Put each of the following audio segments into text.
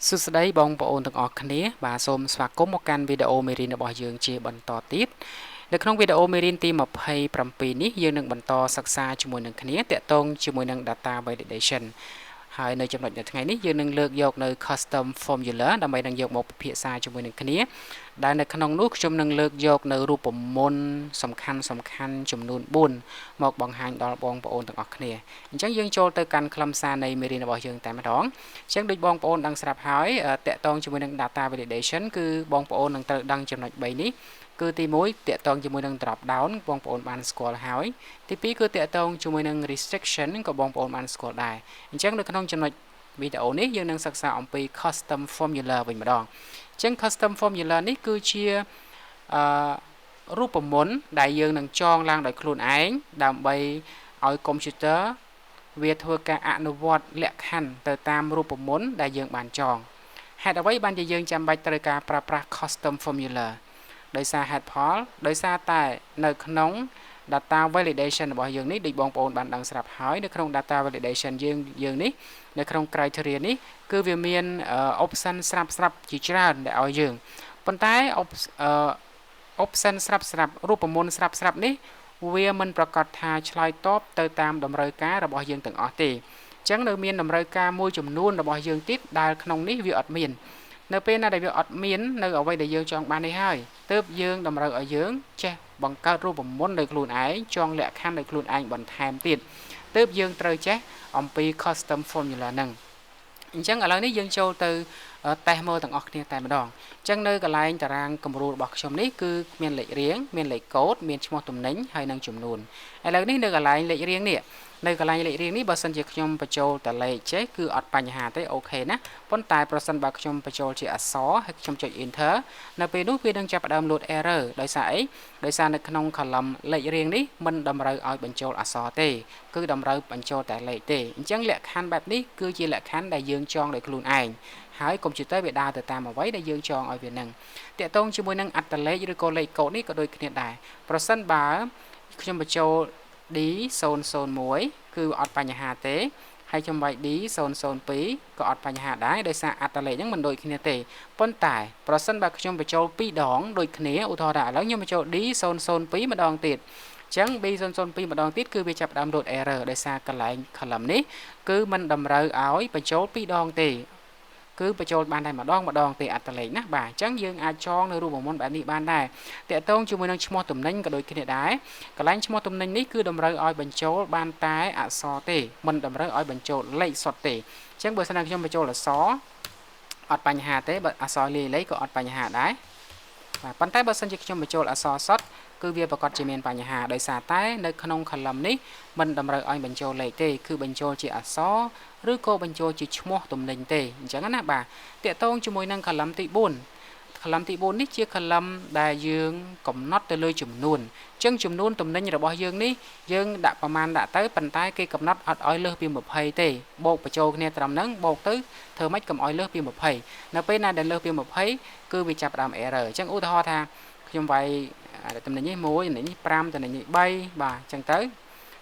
សួស្តីបងប្អូនទាំងអស់គ្នាបាទសូមស្វាគមន៍មកកាន់វីដេអូមេរៀនរបស់យើងជាបន្តទៀតនៅក្នុងវីដេអូមេរៀនទី27នេះយើងនឹងបន្តសិក្សាជាមួយនឹងគ្នាទាក់ទងជាមួយនឹង data validation ហើយនៅចំណុចនៅថ្ងៃនេះយើងនឹងលើកយកនៅ custom formula ដើម្បីនឹងយកមកពិភាក្សាជាមួយនឹងគ្នាដែលនៅក្នុងនោះខ្ញុំនឹងលើកយកនៅរូបមន្តសំខាន់សំខាន់ចំនួន4មកបង្ហាញដល់បងប្អូនទាំងអស់គ្នាអញ្ចឹងយើងចូលទៅកាន់ខ្លឹមសារនៃមេរៀនរបស់យើងតែម្ដងអញ្ចឹងដូចបងប្អូនដឹងស្រាប់ហើយទាក់ទងជាមួយនឹង data validation គឺបងប្អូននឹងត្រូវដឹងចំណុច3នេះគឺទី1ទាក់ទងជាមួយនឹង drop down បងប្អូនបានស្គាល់ហើយទី2គឺទាក់ទងជាមួយនឹង restriction ក៏បងប្អូនបានស្គាល់ដែរអញ្ចឹងនៅក្នុងចំណុចវីដេអូនេះយើងនឹងសិក្សាអំពី custom formula វិញម្ដងអញ្ចឹង custom formula នេះគឺជាអឺរូបមន្តដែលយើងនឹងចងឡើងដោយខ្លួនឯងដើម្បីឲ្យកុំព្យូទ័រវាធ្វើការអនុវត្តលក្ខខណ្ឌទៅតាមរូបមន្តដែលយើងបានចងហេតុអ្វីបានជាយើងចាំបាច់ត្រូវការប្រើប្រាស់ custom formula ដោយសារហេតុផលដោយសារតែនៅក្នុង data validation របស់យើងនេះដូចបងប្អូនបានដឹងស្រាប់ហើយនៅក្នុង data validation យើងយើងនេះនៅក្នុង criteria នេះគឺវាមាន option ស្រាប់ស្រាប់ជាច្រើនដែលឲ្យយើងប៉ុន្តែ option ស្រាប់ស្រាប់រូបមន្តស្រាប់ស្រាប់នេះវាមិនប្រកាសថាឆ្លើយតបទៅតាមតម្រូវការរបស់យើងទាំងអស់ទេអញ្ចឹងនៅមានតម្រូវការមួយចំនួនរបស់យើងទៀតដែលក្នុងនេះវាអត់មាននៅពេលណាដែលវាអត់មាននៅអ្វីដែលយើងចង់បាននេះហើយទើបយើងតម្រូវឲ្យយើងចេះបង្កើតរូបមន្តដោយខ្លួនឯងចងលក្ខខណ្ឌដោយខ្លួនឯងបន្ថែមទៀតទើបយើងត្រូវចេះអំពី custom formula ហ្នឹងអញ្ចឹងឥឡូវនេះយើងចូលទៅតេស្តមើលទាំងអស់គ្នាតែម្ដងអញ្ចឹងនៅកន្លែងតារាងគំរូរបស់ខ្ញុំនេះគឺមានលេខរៀងមានលេខកូដមានឈ្មោះទំនិញហើយនិងចំនួនឥឡូវនេះនៅកន្លែងលេខរៀងនេះនៅកន្លែងលេខរៀងនេះបើសិនជាខ្ញុំបញ្ចូលតែលេខចេះគឺអត់បញ្ហាទេOK ណាប៉ុន្តែប្រសិនបើខ្ញុំបញ្ចូលជាអក្សរហើយខ្ញុំចុច enter នៅពេលនោះវានឹងចាប់ផ្ដើមលោត error ដោយសារអីដោយសារនៅក្នុង column លេខរៀងនេះមិនតម្រូវឲ្យបញ្ចូលអក្សរទេគឺតម្រូវបញ្ចូលតែលេខទេអញ្ចឹងលក្ខខណ្ឌបែបនេះគឺជាលក្ខខណ្ឌដែលយើងចងដោយខ្លួនឯងហើយកុំព្យូទ័រវាដើរទៅតាមអ្វីដែលយើងចងឲ្យវានឹងទាក់ទងជាមួយនឹងអត្តលេខឬក៏លេខកូដនេះក៏ដូចគ្នាដែរប្រសិនបើខ្ញុំបញ្ចូល D001 គឺអត់បញ្ហាទេហើយខ្ញុំវាយ D002 ក៏អត់បញ្ហាដែរដោយសារអត្តលេខហ្នឹងមិនដូចគ្នាទេប៉ុន្តែប្រសិនបើខ្ញុំបញ្ចូល2ដងដូចគ្នាឧទាហរណ៍ថាឥឡូវខ្ញុំបញ្ចូល D002 ម្ដងទៀតចឹង B002 ម្ដងទៀតគឺវាចាប់ផ្ដើមលោត error ដោយសារកន្លែង column នេះគឺមិនតម្រូវឲ្យបញ្ចូល2ដងទេគឺបញ្ចូលបានតែម្ដងម្ដងទេអត្តលេខណាបាទអញ្ចឹងយើងអាចចងនៅរូបមន្តបែបនេះបានដែរទាក់ទងជាមួយនឹងឈ្មោះទំនិញក៏ដូចគ្នាដែរកន្លែងឈ្មោះទំនិញនេះគឺតម្រូវឲ្យបញ្ចូលបានតែអក្សរទេមិនតម្រូវឲ្យបញ្ចូលលេខសុទ្ធទេអញ្ចឹងបើសិនណាខ្ញុំបញ្ចូលអក្សរអត់បញ្ហាទេបើអក្សរលាយលេខក៏អត់បញ្ហាដែរបាទប៉ុន្តែបើសិនជាខ្ញុំបញ្ចូលអក្សរសុទ្ធគឺវាប្រកាសជាមានបញ្ហាដោយសារតែនៅក្នុង column នេះមិនតម្រូវឲ្យបញ្ចូលលេខទេគឺបញ្ចូលជាអក្សរឬក៏បញ្ចូលជាឈ្មោះទំនិញទេអញ្ចឹងណាបាទទាក់ទងជាមួយនឹង column ទី4 column ទី4នេះជា column ដែលយើងកំណត់ទៅលើចំនួនអញ្ចឹងចំនួនទំនិញរបស់យើងនេះយើងដាក់ប្រមាណដាក់ទៅប៉ុន្តែគេកំណត់អត់ឲ្យលើសពី20ទេបូកបញ្ចូលគ្នាត្រឹមហ្នឹងបូកទៅធ្វើម៉េចកុំឲ្យលើសពី20នៅពេលណាដែលលើសពី20គឺវាចាប់ផ្ដើម error អញ្ចឹងឧទាហរណ៍ថាខ្ញុំវាយតំណែងនេះ1តំណែងនេះ5តំណែងនេះ3បាទអញ្ចឹងទៅ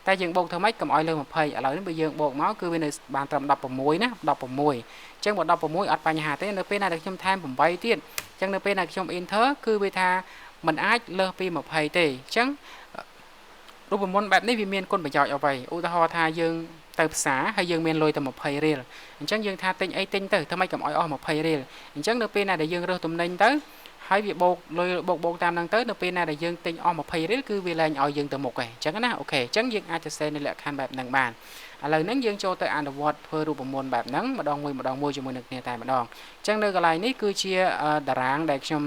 តែយើងបូកធ្វើម៉េចកុំឲ្យលើស20ឥឡូវនេះបើយើងបូកមកគឺវានៅបានត្រឹម16ណា16អញ្ចឹងបើ16អត់បញ្ហាទេនៅពេលណាដែលខ្ញុំថែម8ទៀតអញ្ចឹងនៅពេលណាខ្ញុំ enter គឺវាថាมันអាចលើសពី20ទេអញ្ចឹងរូបមន្តបែបនេះវាមានគុណប្រយោជន៍អ្វីឧទាហរណ៍ថាយើងទៅផ្សារហើយយើងមានលុយតែ20រៀលអញ្ចឹងយើងថាទិញអីទិញទៅធ្វើម៉េចកុំឲ្យអស់20រៀលអញ្ចឹងនៅពេលណាដែលយើងរើសទំនិញទៅហើយវាបូកលុយបូកបូកតាមហ្នឹងទៅនៅពេលណាដែលយើងទិញអស់20រៀលគឺវាលែងឲ្យយើងទៅមុខឯងអញ្ចឹងណាOK អញ្ចឹងយើងអាចទៅសេនៅលក្ខខណ្ឌបែបហ្នឹងបានឥឡូវហ្នឹងយើងចូលទៅអនុវត្តធ្វើរូបមន្តបែបហ្នឹងម្ដងមួយម្ដងមួយជាមួយនឹងគ្នាតែម្ដងអញ្ចឹងនៅកន្លែងនេះគឺជាតារាងដែលខ្ញុំ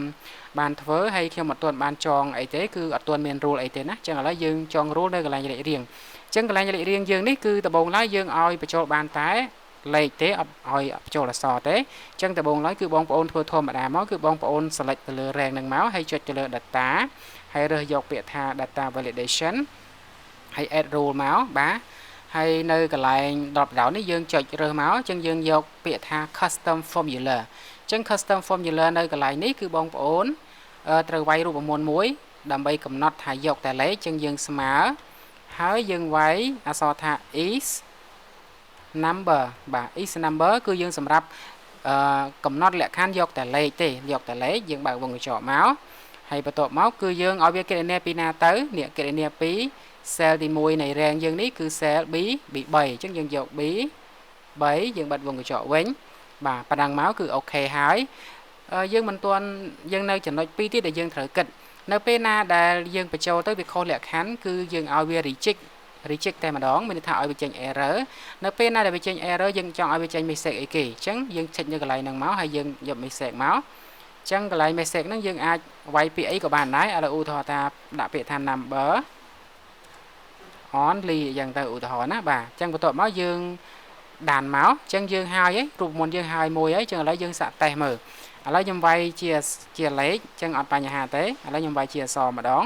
បានធ្វើហើយខ្ញុំអត់ទាន់បានចងអីទេគឺអត់ទាន់មាន rule អីទេណាអញ្ចឹងឥឡូវយើងចង rule នៅកន្លែងលេខរៀងអញ្ចឹងកន្លែងលេខរៀងយើងនេះគឺដំបូងឡើយយើងឲ្យបញ្ចូលបានតែលេខទេអត់ឲ្យបញ្ចូលអក្សរទេអញ្ចឹងដំបូងឡើយគឺបងប្អូនធ្វើធម្មតាមកគឺបងប្អូន select ទៅលើ range ហ្នឹងមកហើយចុចទៅលើ data ហើយរើសយកពាក្យថា data validation ហើយ add rule មកបាទហើយនៅកន្លែង drop down នេះយើងចុចរើសមកអញ្ចឹងយើងយកពាក្យថា custom formula អញ្ចឹង custom formula នៅកន្លែងនេះគឺបងប្អូនត្រូវវាយរូបមន្តមួយដើម្បីកំណត់ថាយកតែលេខអញ្ចឹងយើងស្មើហើយយើងវាយអក្សរថា is number បាទ is number គឺយើងសម្រាប់ អឺកំណត់លក្ខខណ្ឌយកតែលេខទេយកតែលេខយើងបើកវង់ក្រចកមកហើយបន្ទាប់មកគឺយើងឲ្យវាគណនាពីណាទៅនេះគណនាពី cell ទី1នៃ range យើងនេះគឺ cell B B3 អញ្ចឹងយើងយក B 3យើងបិទវង់ក្រចកវិញបាទប៉ុណ្ណឹងមកគឺ OK ហើយយើងមិនទាន់យើងនៅចំណុច2ទៀតដែលយើងត្រូវគិតនៅពេលណាដែលយើងបញ្ចូលទៅវាខុសលក្ខខណ្ឌគឺយើងឲ្យវា reject reject តែម្ដងមានន័យថាឲ្យវាចេញ error នៅពេលណាដែលវាចេញ error យើងចង់ឲ្យវាចេញ message អីគេអញ្ចឹងយើង check នៅកន្លែងហ្នឹងមកហើយយើងយក message មកអញ្ចឹងកន្លែង message ហ្នឹងយើងអាចវាយពាក្យអីក៏បានដែរឥឡូវឧទាហរណ៍ថាដាក់ពាក្យថា number only អញ្ចឹងទៅឧទាហរណ៍ណាបាទអញ្ចឹងបន្ទាប់មកយើង done មកអញ្ចឹងយើងហើយរូបមន្តយើងហើយមួយហើយអញ្ចឹងឥឡូវយើងសាកតេស្តមើលឥឡូវខ្ញុំវាយជាជាលេខអញ្ចឹងអត់បញ្ហាទេឥឡូវខ្ញុំវាយជាអក្សរម្ដង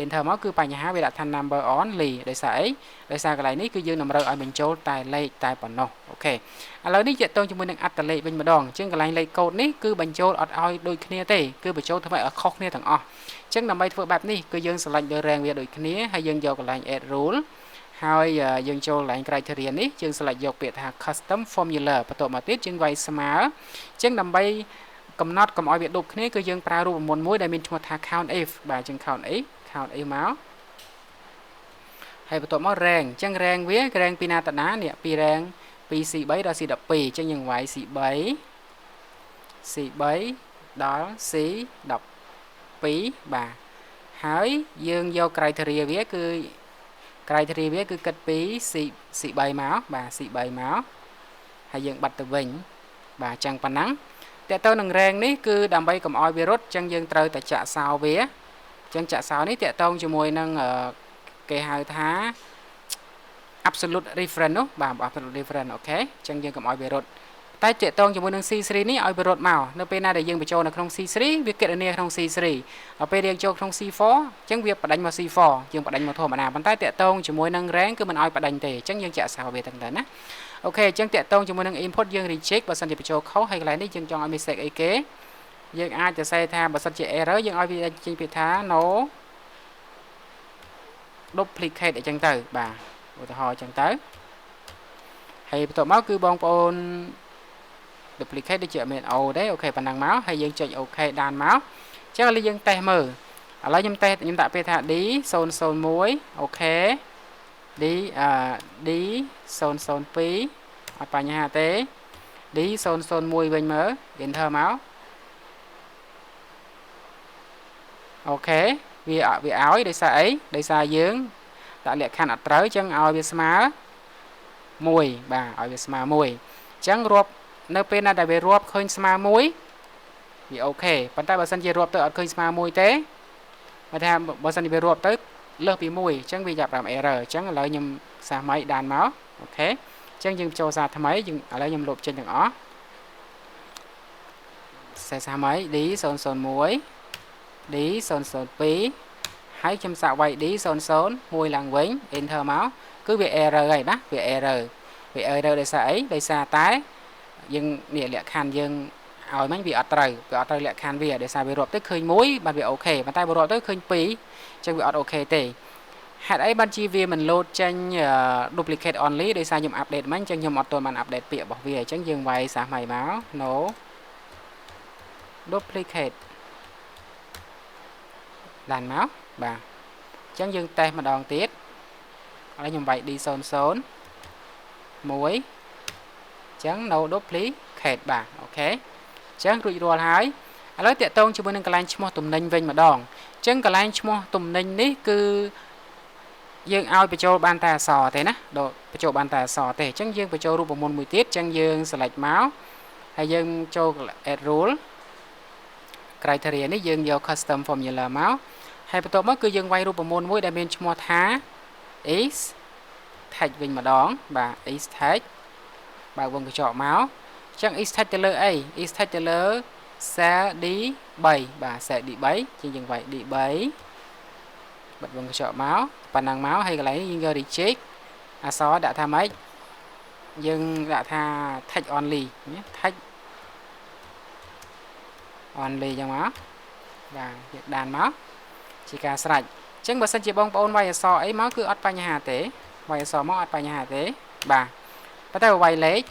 enter មកគឺបញ្ហាវាដាក់ថា number only ដោយសារអីដោយសារកន្លែងនេះគឺយើងតម្រូវឲ្យបញ្ចូលតែលេខតែប៉ុណ្ណោះ OK ឥឡូវនេះទាក់ទងជាមួយនឹងអត្តលេខវិញម្ដងអញ្ចឹងកន្លែងលេខកូដនេះគឺបញ្ចូលអត់ឲ្យដូចគ្នាទេគឺបញ្ចូលធ្វើឲ្យខុសគ្នាទាំងអស់អញ្ចឹងដើម្បីធ្វើបែបនេះគឺយើង select លើ range វាដូចគ្នាហើយយើងយកកន្លែង add rule ហើយយើងចូលកន្លែង criteria នេះយើង select យកពាក្យថា custom formula បន្ទាប់មកទៀតយើងវាយស្មើអញ្ចឹងដើម្បីកំណត់កុំឲ្យវាដូចគ្នាគឺយើងប្រើរូបមន្តមួយដែលមានឈ្មោះថា count if បាទអញ្ចឹង count if count if មកហើយបន្ទាប់មក range អញ្ចឹង range វា range ពីណាទៅណានេះពី range ពី C3 ដល់ C12 អញ្ចឹងយើងវាយ C3 C3 ដល់ C12 បាទហើយយើងយក criteria វាគឺ criteria វាគឺគិតពី C C3 មកបាទ C3 មកហើយយើងបាត់ទៅវិញបាទអញ្ចឹងប៉ុណ្ណឹងតើទៅនឹង range នេះគឺដើម្បីកុំឲ្យវារត់អញ្ចឹងយើងត្រូវតែចាក់សោវាអញ្ចឹងចាក់សោនេះតកតងជាមួយនឹងគេហៅថា absolute reference នោះបាទ absolute reference OK អញ្ចឹងយើងកុំឲ្យវារត់តែតកតងជាមួយនឹង C3 នេះឲ្យវារត់មកនៅពេលណាដែលយើងបញ្ចូលនៅក្នុង C3 វាគណនាក្នុង C3 ដល់ពេលយើងចូលក្នុង C4 អញ្ចឹងវាបដិញមក C4 យើងបដិញមកធម្មតាប៉ុន្តែតកតងជាមួយនឹង range គឺមិនឲ្យបដិញទេអញ្ចឹងយើងចាក់សោវាទាំងទៅណា OK អញ្ចឹងតកតងជាមួយនឹង input យើង reject បើសិនជាបញ្ចូលខុសហើយកន្លែងនេះយើងចង់ឲ្យ message អីគេយើងអាចទៅសេថាបើសិនជា error យើងឲ្យវាចេញពាក្យថា no duplicate អញ្ចឹងទៅបាទឧទាហរណ៍អញ្ចឹងទៅហើយបន្ទាប់មកគឺបងប្អូន duplicate ដូចជាអត់មាន O ទេ OK ប៉ុណ្ណឹងមកហើយយើងចុច OK done មកអញ្ចឹងឥឡូវយើងតេស្តមើលឥឡូវខ្ញុំតេស្តខ្ញុំដាក់ពាក្យថា D 001 OK D អឺ D 002អត់បញ្ហាទេ D 001វិញមើល enter មក OK វាវាឲ្យដោយសារអីដោយសារយើងដាក់លក្ខខណ្ឌអត់ត្រូវអញ្ចឹងឲ្យវាស្មើ1បាទឲ្យវាស្មើ1អញ្ចឹងរាប់នៅពេលណាដែលវារាប់ឃើញស្មើ1វា OK ប៉ុន្តែបើសិនជារាប់ទៅអត់ឃើញស្មើ1ទេបើថាបើសិនជាវារាប់ទៅលើសពី1អញ្ចឹងវាចាប់តាម error អញ្ចឹងឥឡូវខ្ញុំសាថ្មី done មក OK អញ្ចឹងយើងចូលសារថ្មីយើងឥឡូវខ្ញុំលុបចេញទាំងអស់សេសាថ្មី D 001 D 002ហើយខ្ញុំសាកវាយ D 001ឡើងវិញ enter មកគឺវា error ហើយណាវា error វា error ដោយសារអីដោយសារតែយើងនេះលក្ខខណ្ឌយើងឲ្យមិញវាអត់ត្រូវវាអត់ត្រូវលក្ខខណ្ឌវាដោយសារវារាប់ទៅឃើញ1បាទវា OK ប៉ុន្តែបើរាប់ទៅឃើញ2អញ្ចឹងវាអត់ OK ទេហេតុអីបានជាវាមិនលោតចេញ duplicate only ដោយសារខ្ញុំ update មិញអញ្ចឹងខ្ញុំអត់ទាន់បាន update ពាក្យរបស់វាអញ្ចឹងយើងវាយសាសថ្មីមក no duplicate done មកបាទអញ្ចឹងយើងតេស្តម្ដងទៀតឥឡូវខ្ញុំវាយ D00 1អញ្ចឹង no duplicate បាទ OK អញ្ចឹងរួចរាល់ហើយឥឡូវតាក់ទងជាមួយនឹងកន្លែងឈ្មោះទំនិញវិញម្ដងអញ្ចឹងកន្លែងឈ្មោះទំនិញនេះគឺយើងឲ្យបញ្ចូលបានតែអក្សរទេណាដកបញ្ចូលបានតែអក្សរទេអញ្ចឹងយើងបញ្ចូលរូបមន្តមួយទៀតអញ្ចឹងយើង select មកហើយយើងចូល add rule criteria នេះយើងយក custom formula មកហើយបន្ទាប់មកគឺយើងវាយរូបមន្តមួយដែលមានឈ្មោះថា is text វិញម្ដងបាទ is text បើកវង់ក្រចកមកអញ្ចឹង is text ទៅលើអី is text ទៅលើ cell D3 បាទ cell D3 ជាងយើងវាយ D3 បិទវង់ក្រចកមកប៉ុណ្ណឹងមកហើយកន្លែងនេះយើងយក reject អក្សរដាក់ថាម៉េចយើងដាក់ថា text only text only ចឹងមកបាទយើង done មកជាការស្រេចអញ្ចឹងបើសិនជាបងប្អូនវាយអក្សរអីមកគឺអត់បញ្ហាទេវាយអក្សរមកអត់បញ្ហាទេបាទប៉ុន្តែបើវាយលេខ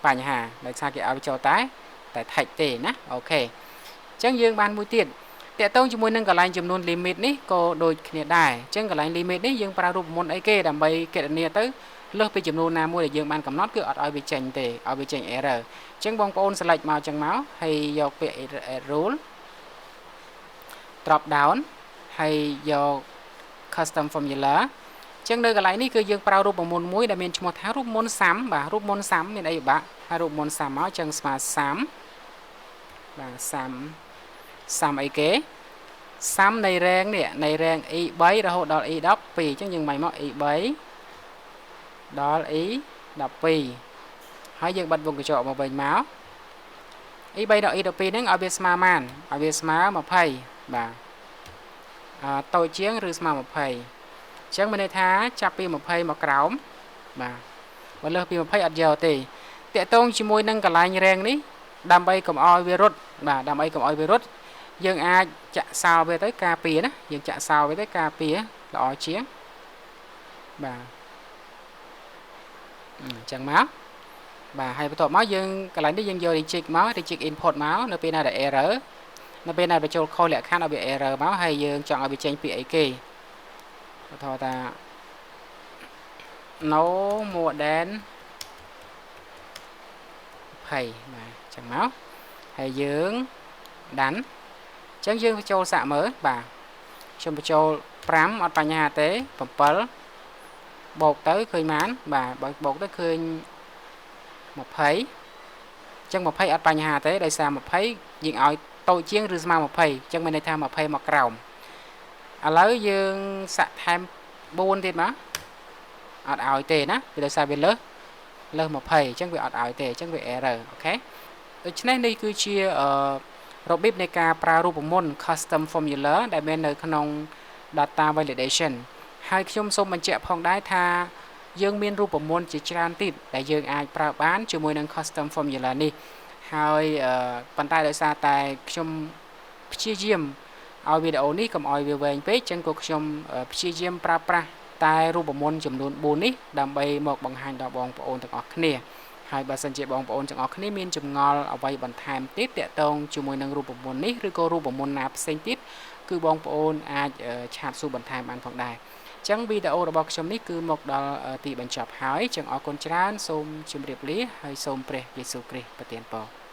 បញ្ហាដោយសារគេឲ្យបញ្ចូលតែ text ទេណា OK អញ្ចឹងយើងបានមួយទៀតតកតងជាមួយនឹងកន្លែងចំនួន limit នេះក៏ដូចគ្នាដែរអញ្ចឹងកន្លែង limit នេះយើងប្រើរូបមន្តអីគេដើម្បីគណនាទៅលើសពីចំនួនណាមួយដែលយើងបានកំណត់គឺអត់ឲ្យវាចេញទេឲ្យវាចេញ error អញ្ចឹងបងប្អូន select មកអញ្ចឹងមកហើយយកពាក្យ add rule drop down ហើយយក custom formula អញ្ចឹងនៅកន្លែងនេះគឺយើងប្រើរូបមន្តមួយដែលមានឈ្មោះថារូបមន្ត sum បាទរូបមន្ត sum មានអីពិបាកហើយរូបមន្ត sum មកអញ្ចឹងស្មើ sum បាទ sum sum អីគេ sum នៃ range នេះនៃ range E3 រហូតដល់ E12 អញ្ចឹងយើងមិនមក E3 ដល់ E12 ហើយយើងបិទវងកញ្ចក់មកវិញមក E3 ដល់ E12 ហ្នឹងឲ្យវាស្មើម៉ានឲ្យវាស្មើ20បាទអឺតូចជាងឬស្មើ20អញ្ចឹងមានន័យថាចាប់ពី20មកក្រោមបាទបើលើសពី20អត់យកទេតកតងជាមួយនឹងកន្លែង range នេះដើម្បីកុំឲ្យវារត់បាទដើម្បីកុំឲ្យវារត់យើងអាចចាក់សោវាទៅការពារណាយើងចាក់សោវាទៅការពារល្អជាងបាទអញ្ចឹងមកបាទហើយបន្ទាប់មកយើងកន្លែងនេះយើងយក reject មក reject input មកនៅពេលណាដែល error នៅពេលណាបញ្ចូលខុសលក្ខខណ្ឌឲ្យវា error មកហើយយើងចង់ឲ្យវាចេញពីអីគេឧទាហរណ៍ថា no more than 20បាទអញ្ចឹងមកហើយយើង done អញ្ចឹងយើងបញ្ចូលសាកមើលបាទខ្ញុំបញ្ចូល5អត់បញ្ហាទេ7បូកទៅឃើញប៉ុន្មានបាទបើបូកទៅឃើញ20អញ្ចឹង20អត់បញ្ហាទេដោយសារ20យើងឲ្យតូចជាងឬស្មើ20អញ្ចឹងមានន័យថា20មកក្រោមឥឡូវយើងសាក់ថែម4ទៀតមកអត់ឲ្យទេណាវាដោយសារវាលើសលើស20អញ្ចឹងវាអត់ឲ្យទេអញ្ចឹងវា error OK ដូច្នេះនេះគឺជារបៀបនៃការប្រើរូបមន្ត custom formula ដែលមាននៅក្នុង data validation ហើយខ្ញុំសូមបញ្ជាក់ផងដែរថាយើងមានរូបមន្តជាច្រើនទៀតដែលយើងអាចប្រើបានជាមួយនឹង custom formula នេះហើយប៉ុន្តែដោយសារតែខ្ញុំព្យាយាមឲ្យវីដេអូនេះកុំឲ្យវាវែងពេកចឹងក៏ខ្ញុំព្យាយាមប្រើប្រាស់តែរូបមន្តចំនួន4នេះដើម្បីមកបង្ហាញដល់បងប្អូនទាំងអស់គ្នាហើយបើសិនជាបងប្អូនទាំងអស់គ្នាមានចម្ងល់អ្វីបន្ថែមទៀតតាក់ទងជាមួយនឹងរូបមន្តនេះឬក៏រូបមន្តណាផ្សេងទៀតគឺបងប្អូនអាច chat សួរបន្ថែមបានផងដែរចឹងវីដេអូរបស់ខ្ញុំនេះគឺមកដល់ទីបញ្ចប់ហើយចឹងអរគុណច្រើនសូមជម្រាបលាហើយសូមព្រះយេស៊ូវគ្រីស្ទប្រទានពរ។